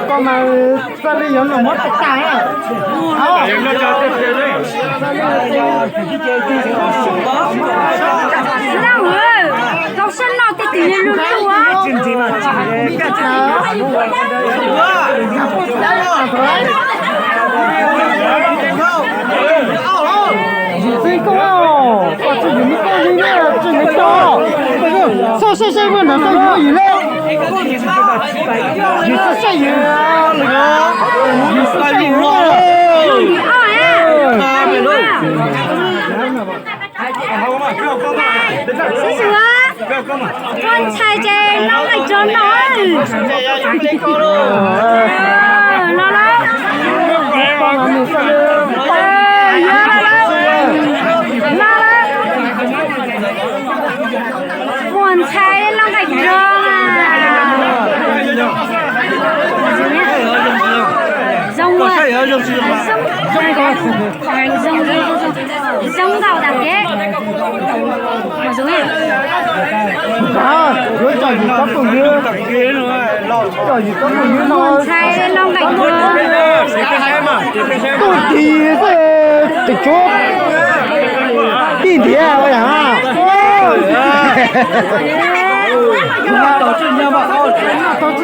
Koj mas txawj li yuav los muab tag tag na. Tau sab no tej tus yog lug lug. Yus txib koj, koj tsis yus muab koj li na, tsis muab koj. Saib saib saib muaj ntawd tau yuav yus le. Yus saib saib yus, yus saib saib yus. Sib xws, ua ntxhais ces loo nqaij rog no. No lawm. Yog lawm. Ua ntxhais loo nqaij rog. Zoo, zoo, zoo nkauj tas kev. Yuav coj yus cov phooj ywg, coj yus cov phooj ywg no. Ua ntxhais loo nqaij rog. Tuj tis xwb, tus tsuav tij ntiav ua yam. Tau tsis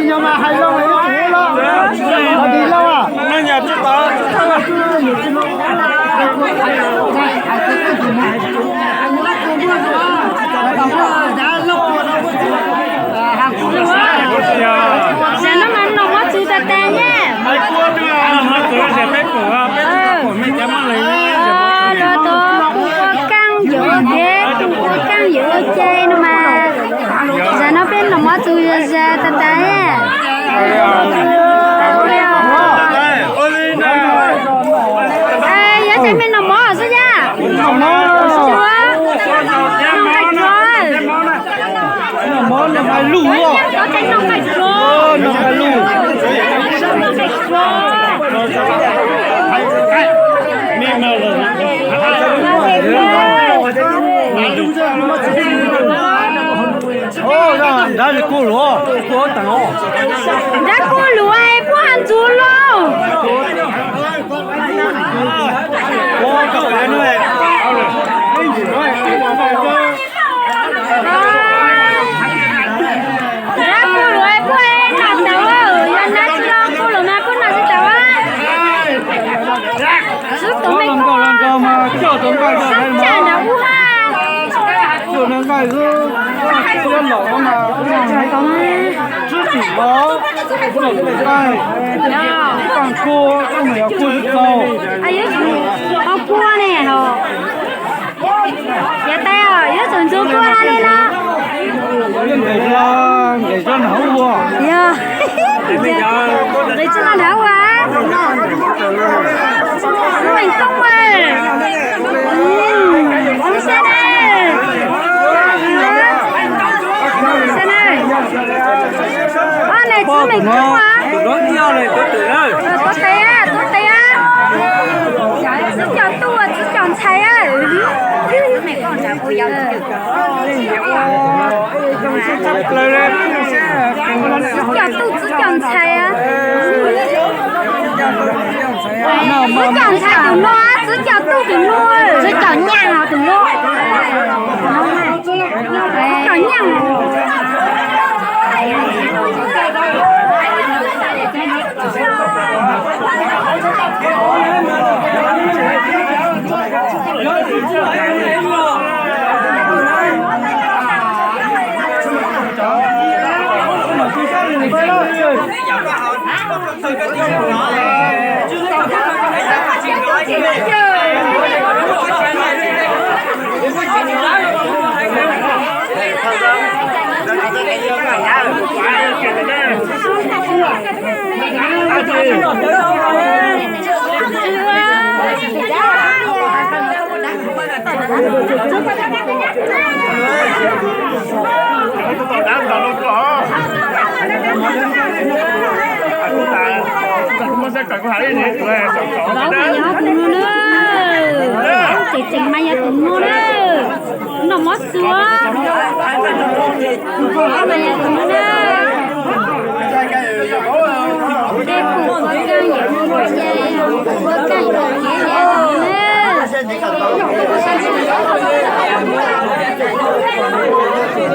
nyob mas hais loo los, hais loo. Zaum no mas nom mov txwv tas tas ne. Ua kaaj yuav ua kev, ua kaaj yuav ua ce no mas. Zaum no peb nom mov txwv zam zam tas tas ne. Yog tej me nom mov xwb yaj. Nom nqaij rog. Nom nqaij lug, nom nqaij lug. Nrab kuj luav, kuj teev os. Nrab kuj luav es puab ntxuav lauj. Nrab kuj luav es puab nom tawm, yog nrab tsi los kuj luav mas puab nom tsi tawm. Xub tus me koj, sab caj nrad ub ha. Tsis tsim los, tsis tsim los, nqaij, kua, kua tsis tau. Ho kua ne ho. Yav tas yuav tsum ntxuav kua ha li no. Yog nqis tsi nrag ua. Meem koob, ua saib na. Ob leeg txwv meem koob. Tuav tes, tuav tes. Txwv cov tub, txwv cov ntxhais. Txwv cov tub, txwv cov ntxhais. Txwv cov ntxhais tus no, txwv cov tub tus no. Txwv cov nyaaj tus no. Txwv cov nyaaj. Tus no na, tseem tseem mas yog tus no na, noj mov xuas. Mas yog tus no na, dej pum ua keej, ua keej ces yog tus no na.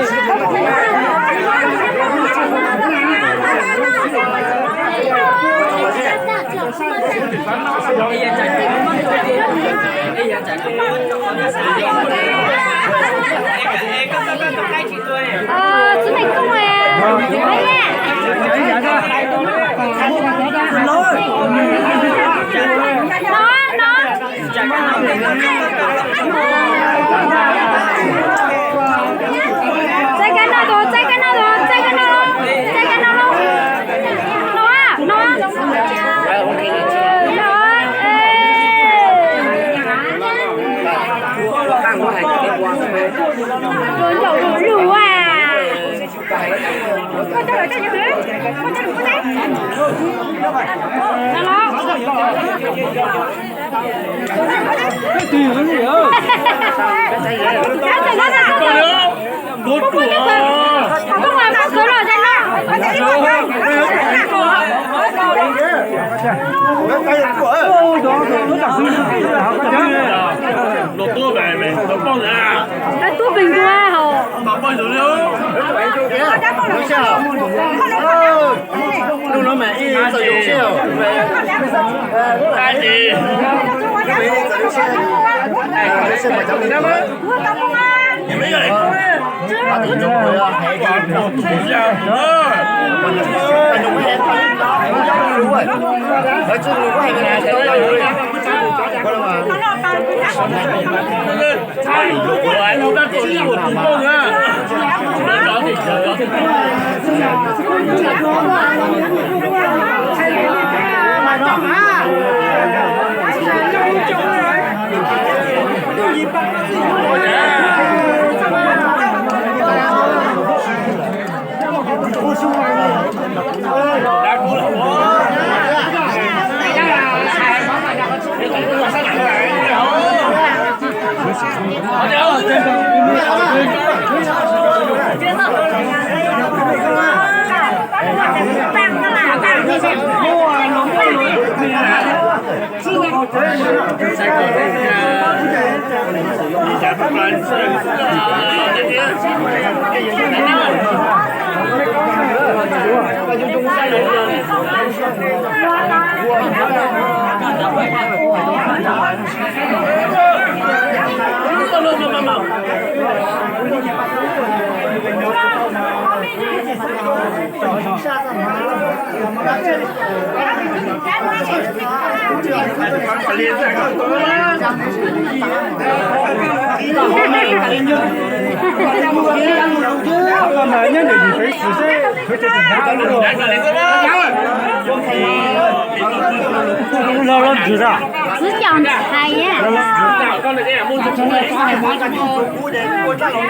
Txwv meem kooj, no, no. Txaij kab noj tus, txaij kab noj tus, txaij kab noj tus, txaij kab noj tus. No, no. No, tus ncaum lus lus a. Tuaj pem dua hos. Hnub no mas ib txog yus siab. Txwv cov ntxhais.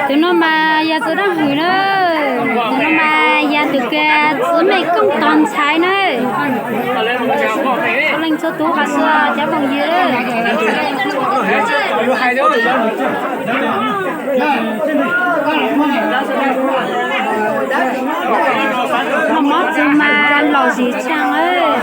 Tus no mas yog txiv dab hwm na. Tus no mas yog tus kws txwv mej kooj tog ntxhais na. Txhua leej txhua tus qhov xwb cov phooj ywg. Noj mov txwv mas lom zem tshaj lawm.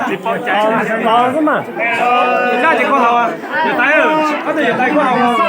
Tsis paub cai. Los xwb mas. Yawm tais, koj haus, koj tus yawm tais koj haus.